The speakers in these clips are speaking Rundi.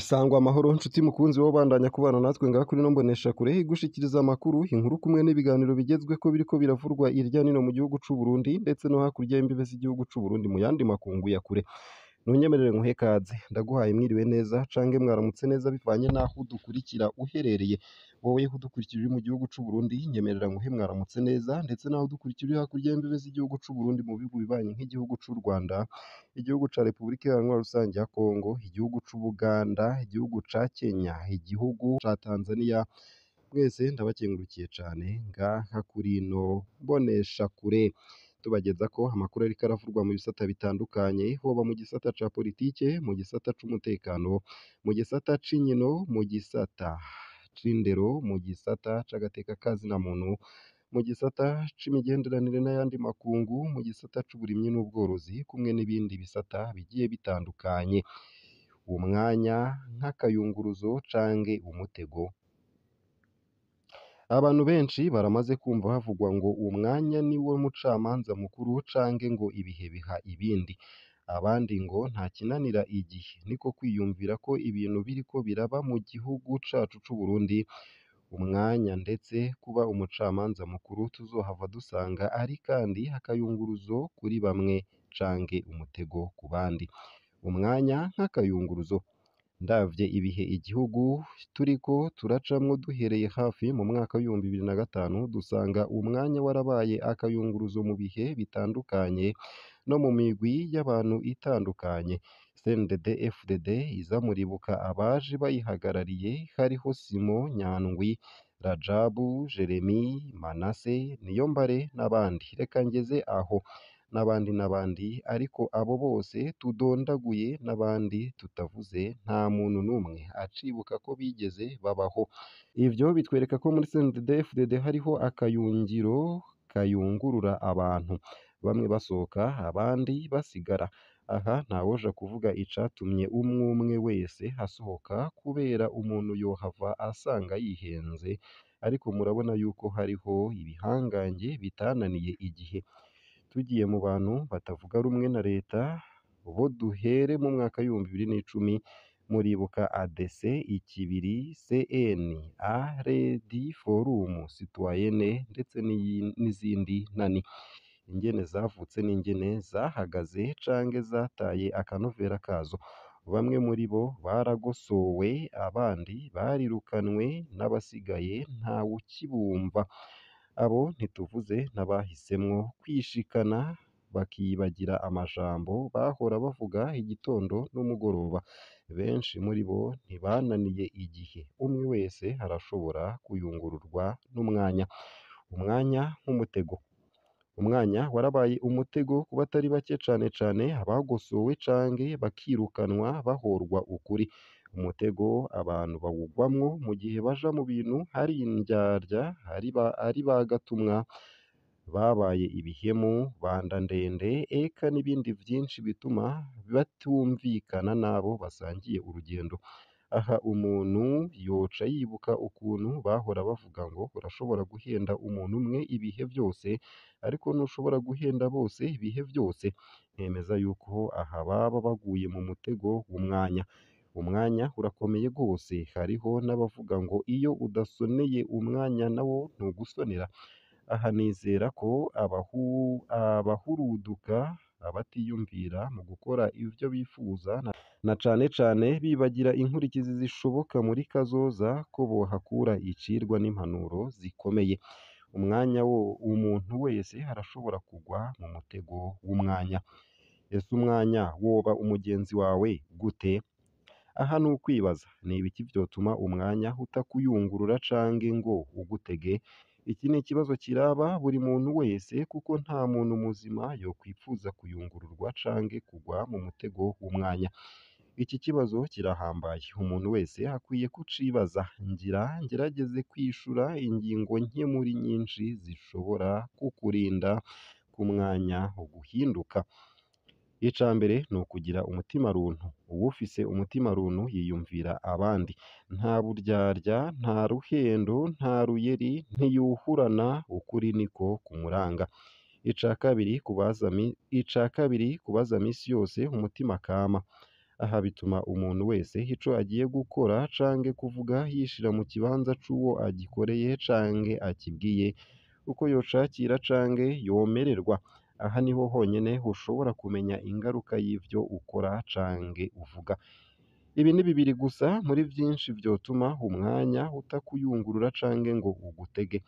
Sangwa amahoro nshuti mukunzi wowe ubandanya kubana natwe ngaha kuri ino mboneshakure igushikiriza amakuru, inkuru kumwe n'ibiganiro bigezweko biriko biravurwa irya nino mu gihugu c'u Burundi ndetse no hakurya y'imbibe z'igihugu c'u Burundi mu yandi makungu ya kure. Ntunyemerere nkuhe kaze, ndaguhaye mwiriwe neza cange mwaramutse neza bivanye n'aho udukurikira uherereye. Wowe udukurikira uri mu gihugu c'u Burundi nyemerera nkuhe mwaramutse neza ndetse n'aho udukurikira uri hakurya y'imbibe z'igihugu c'u Burundi mu bihugu bibanyi nk'igihugu c'u Rwanda, igihugu ca Repubulika Iharanira Rusange ya Kongo, igihugu c'Ubuganda, igihugu ca Kenya, igihugu ca Tanzania, mwese ndabakengurukiye cane ngaha kuri ino mboneshakure. Tubagezako amakuru ariko aravurwa mu bisata bitandukanye, hoba mu gisata ca politike, mu gisata c'umutekano, mu gisata c'inkino, mu gisata c'indero, mu gisata c'agateka kazina muntu, mu gisata c'imigenderanire n'ayandi makungu, mu gisata c'uburimyi n'ubworozi, kumwe n'ibindi bisata bigiye bitandukanye. Umwanya nk'akayunguruzo cange umutego. Abantu benshi baramaze kumva havugwa ngo umwanya niwo mucamanza mukuru cange ngo ibihe biha ibindi, abandi ngo nta kinanira igihe, niko kwiyumvira ko ibintu biriko biraba mu gihugu cacu c'u Burundi, umwanya ndetse kuba umucamanza mukuru tuzohava dusanga ari kandi akayunguruzo kuri bamwe cange umutego ku bandi. Umwanya nk'akayunguruzo. Ndavye ibihe igihugu turiko turacamwo duhereye hafi mu mwaka w'2005 dusanga umwanya warabaye akayunguruzo mu bihe bitandukanye no mu migwi y'abantu itandukanye. CNDD FDD iza muribuka abaje bayihagarariye hariho Simon Nyandwi, Rajabu, Jeremy, Manase, Niyombare n'abandi. Reka ngeze aho n'abandi n'abandi, ariko abo bose tudondaguye n'abandi tutavuze nta muntu n'umwe acibuka ko bigeze babaho. Ivyo bitwereka ko muri CNDD FDD hariho akayungiro kayungurura abantu, bamwe basohoka abandi basigara. Aha ntawoja kuvuga icatumye umwumwe wese asohoka kubera umuntu yohava asanga yihenze, ariko murabona yuko hariho ibihangange bitananiye igihe. Tugiye mu bantu batavuga rumwe na leta bo duhere mu mwaka w'2010 muribuka ADC, Ikibiri, CN, ARD Forum Citoyenne ndetse n'izindi nani. Ingene zavutse n'ingene zahagaze cange zataye akanovera kazo. Bamwe muri bo baragosowe, abandi barirukanwe n'abasigaye ntawukibumva. Abo ntituvuze n'abahisemwo kwishikana bakibagira amajambo bahora bavuga igitondo n'umugoroba. Benshi muri bo ntibananiye igihe. Umwe wese arashobora kuyungururwa n'umwanya. Umwanya nk'umutego. Umwanya warabaye umutego ku batari bake cane cane abagosowe cange bakirukanwa bahorwa ukuri. Umutego abantu bawugwamwo mu gihe baja mu bintu ari indyarya, ari ba gatumwa, babaye ibihemu, banda ndende, eka n'ibindi vyinshi bituma batumvikana n'abo basangiye urugendo. Aha umuntu yoca yibuka ukuntu bahora bavuga ngo urashobora guhenda umuntu umwe ibihe vyose, ariko ntushobora guhenda bose ibihe vyose. Nkemeza yuko aha baba baguye mu mutego w'umwanya. Umwanya urakomeye gose, hariho n'abavuga ngo iyo udasoneye umwanya nawo ntugusonera. Aha nizera ko abahuruduka, abatiyumvira mu gukora ivyo bifuza na cane cane bibagira inkurikizi zishoboka muri kazoza ko bohakura icirwa n'impanuro zikomeye. Umwanya wo umuntu wese arashobora kugwa mu mutego w'umwanya. Ese umwanya woba umugenzi wawe gute? Aha ni ukwibaza, ni ibiki vyotuma umwanya utakuyungurura cange ngo ugutege? Iki ni ikibazo kiraba buri muntu wese kuko nta muntu muzima yokwipfuza kuyungururwa cange kugwa mu mutego w'umwanya. Iki kibazo kirahambaye, umuntu wese akwiye kucibaza. Ngira ngerageze kwishura ingingo nke muri nyinshi zishobora kukurinda ku mwanya uguhinduka. Ica mbere ni ukugira umutima runtu. Uwufise umutima runtu yiyumvira abandi. Nta buryarya, nta ruhendo, nta ruyeri, ntiyuhurana, ukuri niko kumuranga. Ica kabiri kubaza misi yose umutima kama. Aha bituma umuntu wese ico agiye gukora canke kuvuga yishira mu kibanza c'uwo agikoreye canke akibwiye, uko yocakira canke yomererwa. Aha niho honyene ushobora kumenya ingaruka y'ivyo ukora canke uvuga. Ibi ni bibiri gusa muri vyinshi vyotuma umwanya utakuyungurura canke ngo ugutege,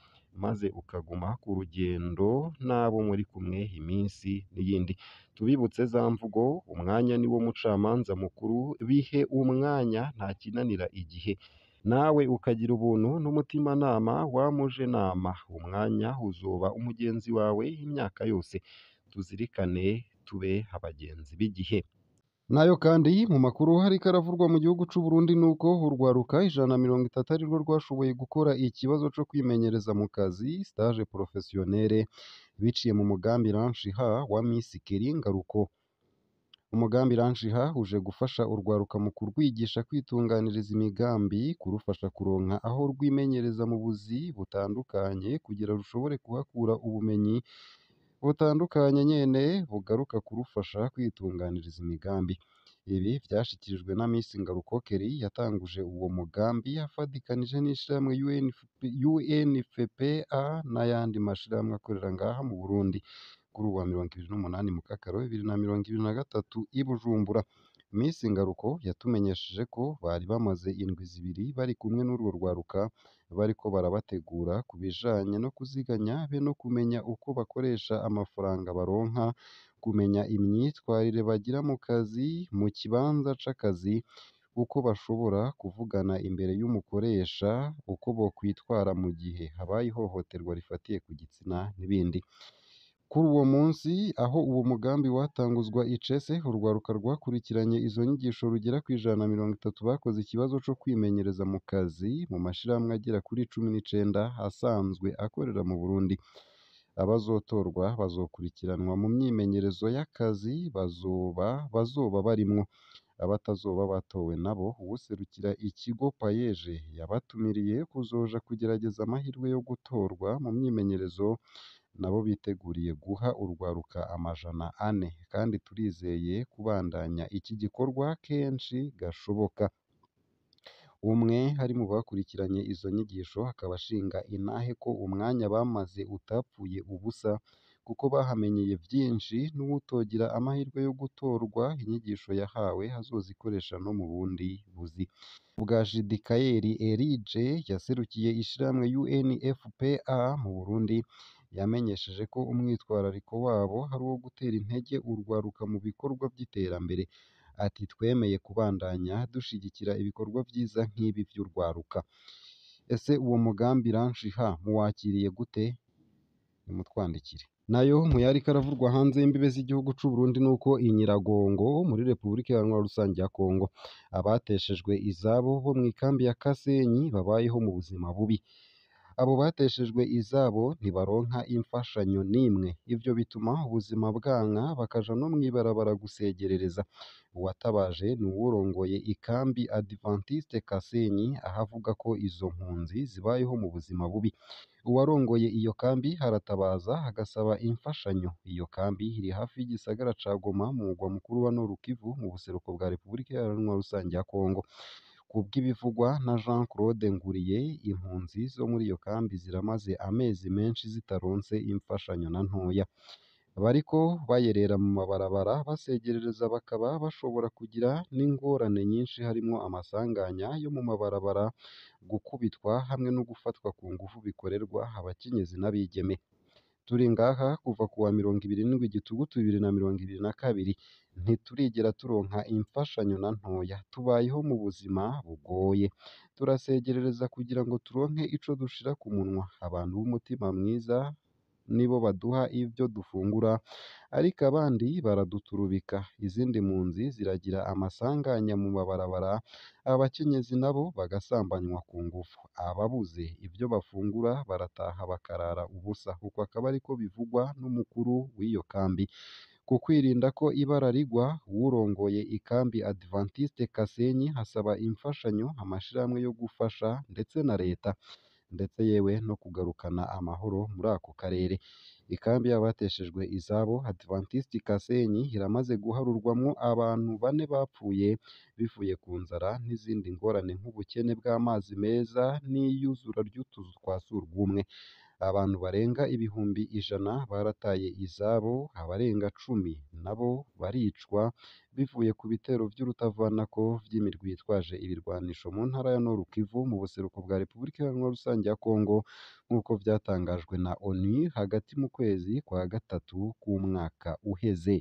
maze ukaguma ku rugendo n'abo muri kumwe iminsi n'iyindi. Tubibutse za mvugo, umwanya niwo mucamanza mukuru, bihe umwanya nta kinanira igihe. Nawe ukagira ubuntu n'umutimanama wamuje nama, umwanya uzoba umugenzi wawe imyaka yose. Tuzirikane tube abagenzi b'igihe. Nayo kandi mu makuru hariko aravurwa mu gihugu c'u Burundi nuko urwaruka 130 arirwo rwashoboye gukora ikibazo co kwimenyereza mu kazi stage professionnelle biciye mu mugambi Ranshiha wa Miss Kelly Ngaruko. Umugambi Ranshiha uje gufasha urwaruka mu kurwigisha kwitunganiriza imigambi, kurufasha kuronka aho rwimenyereza mu buzi butandukanye kugira rushobore kuhakura ubumenyi butandukanye nyene bugaruka kurufasha kwitunganiriza imigambi. Ibi vyashikirijwe na Miss Ngaruko Kelly yatanguje uwo mugambi afadikanije n'ishirahamwe UNFPA n'ayandi mashirahamwe akorera ngaha mu Burundi. Kuri uwa 28 Mukakaro 2023 i Bujumbura, Miss Ngaruko yatumenyesheje ko bari bamaze indwi zibiri bari kumwe n'urwo rwaruka bariko barabategura ku bijanye no kuziganya be no kumenya uko bakoresha amafaranga baronka, kumenya imyitwarire bagira mu kazi, mu kibanza c'akazi, uko bashobora kuvugana imbere y'umukoresha, uko bokwitwara mu gihe habaye ihohoterwa rifatiye ku gitsina n'ibindi. Kuri uwo munsi aho uwo mugambi watanguzwa icese, urwaruka rwakurikiranye izo nyigisho rugera ku 130 bakoze ikibazo co kwimenyereza mu kazi mu mashirahamwe agera kuri 19 asanzwe akorera mu Burundi. Abazotorwa bazokurikiranwa mu myimenyerezo y'akazi bazoba barimwo. Abatazoba batowe nabo uwuserukira ikigo Payeje yabatumiriye kuzoja kugerageza amahirwe yo gutorwa mu myimenyerezo, nabo biteguriye guha urwaruka 400, kandi turizeye kubandanya iki gikorwa kenshi gashoboka. Umwe ari mu bakurikiranye izo nyigisho akaba ashinga intahe ko umwanya bamaze utapfuye ubusa, kuko bahamenyeye vyinshi, n'uwutogira amahirwe yo gutorwa inyigisho yahawe azozikoresha no mu bundi buzi. Ubwa Jidikayeli Erige yaserukiye ishirahamwe UNFPA mu Burundi, yamenyesheje ko umwitwarariko wabo ari uwo gutera intege urwaruka mu bikorwa vy'iterambere. Ati twemeye kubandanya dushigikira ibikorwa vyiza nk'ibi vy'urwaruka. Ese uwo mugambi Ranshiha muwakiriye gute? Nimutwandikire. Nayo mu yariko aravurwa hanze y'imbibe z'igihugu c'u Burundi nuko i Nyiragongo muri Repubulika Iharanira Rusange ya Kongo abateshejwe izabo bo mw'ikambi ya Kasenyi babayeho mu buzima bubi. Abo bateshejwe izabo ntibaronka imfashanyo n'imwe, ivyo bituma ubuzima bwanka bakaja no mw'ibarabara gusegerereza. Uwatabaje ni uwurongoye ikambi Adventiste Kasenyi, aho avuga ko izo mpunzi zibayeho mu buzima bubi. Uwarongoye iyo kambi aratabaza agasaba imfashanyo. Iyo kambi iri hafi y'igisagara ca Goma mu mugwa mukuru wa Nord Kivu mu buseruko bwa Repubulika Iharanira Rusange ya Kongo. Kubw'ibivugwa na Jean Claude Nguriye, impunzi zo muri iyo kambi ziramaze amezi menshi zitaronse imfashanyo na ntoya. Bariko bayerera mu mabarabara basegerereza, bakaba bashobora kugira n'ingorane nyinshi harimwo amasanganya yo mu mabarabara, gukubitwa hamwe no gufatwa ku nguvu bikorerwa abakenyezi n'abigeme. Turi ngaha kuva kuwa 27 Gitugutu 2022, ntiturigera turonka imfashanyo na ntoya, tubayeho mu buzima bugoye. Turasegerereza kugira ngo turonke ico dushira ku munwa. Abantu b'umutima mwiza nibo baduha ivyo dufungura, ariko abandi baraduturubika. Izindi mpunzi ziragira amasanganya mu mabarabara, abakenyezi nabo bagasambanywa ku ngufu. Ababuze ivyo bafungura barataha bakarara ubusa. Uko akaba ariko bivugwa n'umukuru w'iyo kambi. Ku kwirinda ko ibara rigwa, uwurongoye ikambi Adventiste Kasenyi asaba imfashanyo amashirahamwe yo gufasha ndetse na leta. ndetse yewe no kugarukana amahoro muri ako karere. Ikambi y'abateshejwe izabo Adventiste Kasenyi iramaze guharurwamwo abantu bane bapfuye bivuye ku nzara n'izindi ngorane nk'ubukene bw'amazi meza n'iyuzura ry'utuzu twa surwumwe. Abantu barenga 100,000 barataye izabo, abarenga 10 nabo baricwa bivuye ku bitero vy'urutavanako vy'imirwi yitwaje ibirwanisho mu ntara ya Nord Kivu mu buseruko bwa Repubulika Iharanira Rusangi ya Kongo, nk'uko vyatangajwe na ONU hagati mu kwezi kwa gatatu k'umwaka uheze.